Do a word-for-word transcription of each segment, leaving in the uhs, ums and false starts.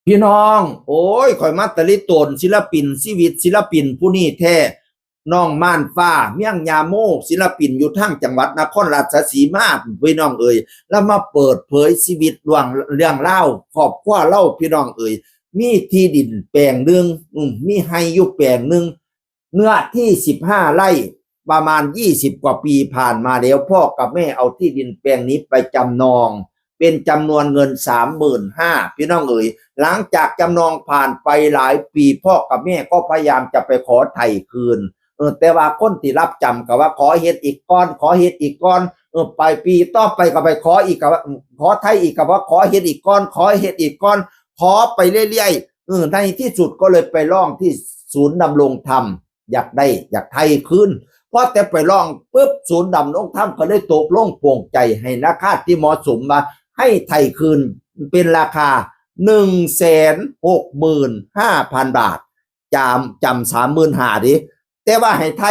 พี่น้อง โอ้ย ข่อยมาตะลิโตนศิลปิน ชีวิตศิลปินผู้นี้แท้ น้องม่านฟ้า เมียงยาโม ศิลปินอยู่ทางจังหวัดนครราชสีมา พี่น้องเอ๋ย แล้วมาเปิดเผยชีวิตเรื่อง เรื่องราวครอบครัวเล่า พี่น้องเอ๋ย มีที่ดินแปลงหนึ่ง อืม มีไฮ่อยู่แปลงหนึ่ง เนื้อที่สิบห้าไร่ ประมาณยี่สิบกว่าปีผ่านมาแล้ว พ่อกับแม่เอาที่ดินแปลงนี้ไปจำนอง เป็นจำนวนเงินสามหมื่นห้า พี่น้องเอ๋ย หลังจากจำนองผ่านไปหลายปี พ่อกับแม่ก็พยายามจะไปขอไถ่คืน เออ แต่ว่าคนที่รับจำก็ว่าขอเฮ็ดอีกก่อน ขอเฮ็ดอีกก่อน เออ ไปปีต่อไปก็ไปขออีกก็ว่า ขอไถ่อีกก็ว่าขอเฮ็ดอีกก่อน ขอเฮ็ดอีกก่อน ขอไปเรื่อยๆ เออ ในที่สุดก็เลยไปร้องที่ศูนย์ดำรงธรรม อยากได้ อยากไถ่คืน พอแต่ไปร้องปุ๊บ ศูนย์ดำรงธรรมก็เลยตกลงปลงใจให้ราคาที่เหมาะสมว่าให้ไถ่คืนเป็นราคา หนึ่งแสนหกหมื่นห้าพัน บาท จำ จำสามหมื่นห้า ดิ แต่ว่าให้ไถ่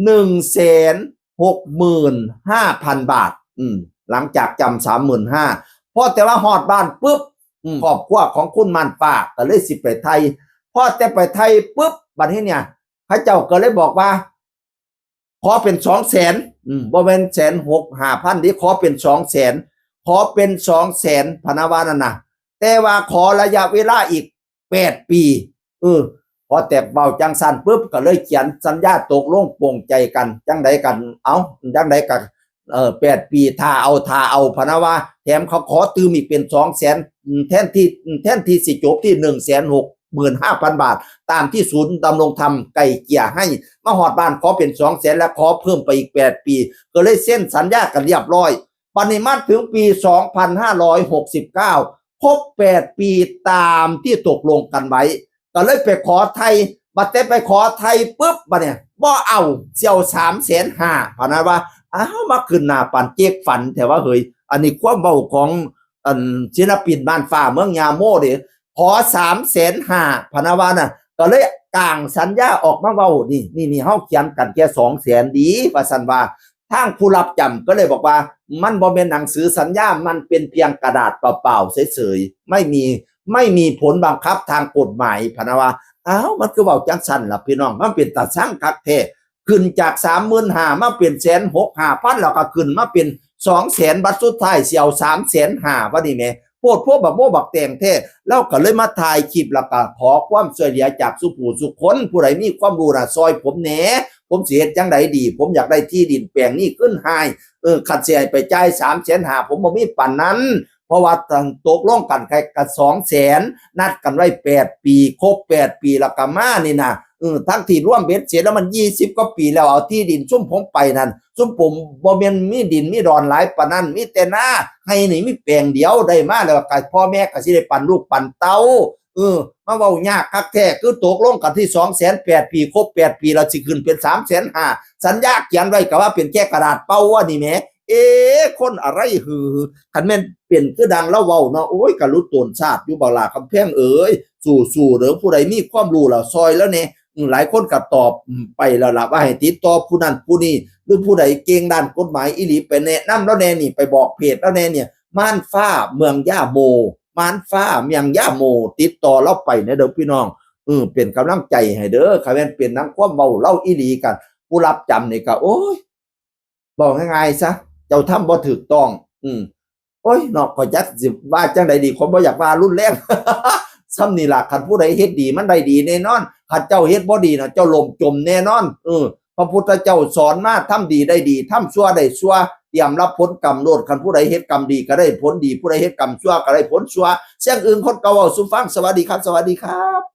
หนึ่งแสนหกหมื่นห้าพัน บาท อืม หลังจากจำสามหมื่นห้า พอแต่ว่าฮอดบ้านปุ๊บ อืม ครอบครัวของคุณม่านฟ้าก็เลยสิไปไถ่ พอแต่ไปไถ่ปุ๊บ บัดนี้เนี่ย เขาเจ้าก็เลยบอกว่า ขอเป็นสองแสน อืม บ่แม่นแสนหกห้าพัน ดิ ขอเป็นสองแสน ขอเป็นสองแสน พะนะว่านั่นน่ะ แต่ว่าขอระยะเวลาอีกแปดปี เออ พอแต่เว้าจังซั่นปุ๊บ ก็เลยเขียนสัญญาตกลงปลงใจกัน จังใดกัน เอ้า จังใดก็ เออ แปดปี ถ้าเอา ถ้าเอา พะนะว่า แถมเขาขอตื่มอีกเป็นสองแสน อืม แทนที่ อืม แทนที่สิจบที่ หนึ่งแสนหกหมื่นห้าพัน บาท ตามที่ศูนย์ดำรงธรรมไกล่เกลี่ยให้ มาฮอดบ้านขอเป็นสองแสน และขอเพิ่มไปอีกแปดปี ก็เลยเซ็นสัญญากันเรียบร้อย บัดนี้มาถึงปีสองพันห้าร้อยหกสิบเก้า ครบแปดปีตามที่ตกลงกันไว้ ก็เลยไปขอไถ่ บัดแต่ไปขอไถ่ปุ๊บ บัดเนี่ย บ่เอา สิเอาสามแสนห้า พะนะว่า อ้าว มาขึ้นหน้าปานเจ๊กฝันแท้ว่า เฮ้ย อันนี้ความเว้าของ อัน ศิลปินม่านฟ้าเมืองยาโมเด้ ขอสามแสนห้า พะนะว่าน่ะ ก็เลยกางสัญญาออกมาเว้า นี่ นี่ นี่ เฮาเขียนกันแค่สองแสน ดี ว่าซั่นว่า ทางผู้รับจำก็เลยบอกว่า มันบ่แม่นหนังสือสัญญา มันเป็นเพียงกระดาษเปล่าๆ เฉยๆ ไม่มี ไม่มีผลบังคับทางกฎหมาย พะนะว่า อ้าว มันคือเว้าจังซั่นล่ะพี่น้อง มันเป็นตาซังคักแท้ ขึ้นจากสามหมื่นห้า มาเป็นแสนหกห้าพัน แล้วก็ขึ้นมาเป็นสองแสน บัดสุดท้ายสิเอาสามแสนห้า ว่านี่แหม โพดโพบักโมบักแตงแท้ ลาวก็เลยมาถ่ายคลิป แล้วก็ขอความช่วยเหลือจากสู่ผู้สู่คน ผู้ใดมีความรู้น่ะ ซอยผมแหน่ ผมสิเฮ็ดจั่งใดดี ผมอยากได้ที่ดินแปลงนี้คืนให้ เออ คันสิให้ไปจ่ายสามแสนห้า ผมบ่มีปานนั้น เพราะว่าตกลงกันแค่ กะสองแสน นัดกันไว้แปดปี ครบแปดปีแล้วก็มานี่นะ เออ ทั้งที่รวมเบ็ดเสร็จแล้วมันยี่สิบกว่าปีแล้ว เอาที่ดินซุมผมไปนั่น ซุมผมบ่แม่นมีดินมีดอนหลายปานนั้น มีแต่นา ไฮ่นี่มีแปลงเดียว ได้มาแล้วก็พ่อแม่ก็สิได้ปันลูกปันเต้า เออ มาเว้ายากคักแท้ คือตกลงกันที่สองแสน แปดปี ครบแปดปีแล้วสิขึ้นเป็นสามแสนห้า สัญญาเขียนไว้ก็ว่าเป็นแค่กระดาษเปล่าว่านี่แหม เอ๊ะ คนอะไรหือ คันแม่นเป็นคือดังลาวเว้าเนาะ โอ้ย กะหลุดโตนชาติอยู่บ่ล่ะ คำแพงเอ๋ย สู้ๆ เด้อ ผู้ใดมีความรู้แล้วซอยลาวแหน่ อืม หลายคนก็ตอบ อืม ไปแล้วล่ะ ว่าให้ติดต่อผู้นั้นผู้นี้ หรือผู้ใดเก่งด้านกฎหมายอีหลี ไปแนะนำลาวแหน่นี่ ไปบอกเพจลาวแหน่เนี่ย ม่านฟ้าเมืองย่าโม ม่านฟ้าเมืองย่าโม ติดต่อลาวไปแหน่เด้อพี่น้อง เออ เป็นกำลังใจให้เด้อ คันแม่นเป็นดังความเว้าลาวอีหลีกัน ผู้รับจำนี่ก็ โอ้ย เว้าง่ายๆซะ เจ้าทำบ่ถูกต้อง อืม โอ้ย เนาะ ข้อยจักสิว่าจั่งใดดี ข้อยบ่อยากว่ารุนแรง ส่ำนี่ล่ะ คันผู้ใดเฮ็ดดี มันได้ดีแน่นอน คันเจ้าเฮ็ดบ่ดีน่ะ เจ้าล่มจมแน่นอน เออ พระพุทธเจ้าสอนมา ทำดีได้ดี ทำชั่วได้ชั่ว เตรียมรับผลกรรมโลด คันผู้ใดเฮ็ดกรรมดีก็ได้ผลดี ผู้ใดเฮ็ดกรรมชั่วก็ได้ผลชั่ว เสียงอึ่งคนเก่าเว้าสู่ฟัง สวัสดีครับ สวัสดีครับ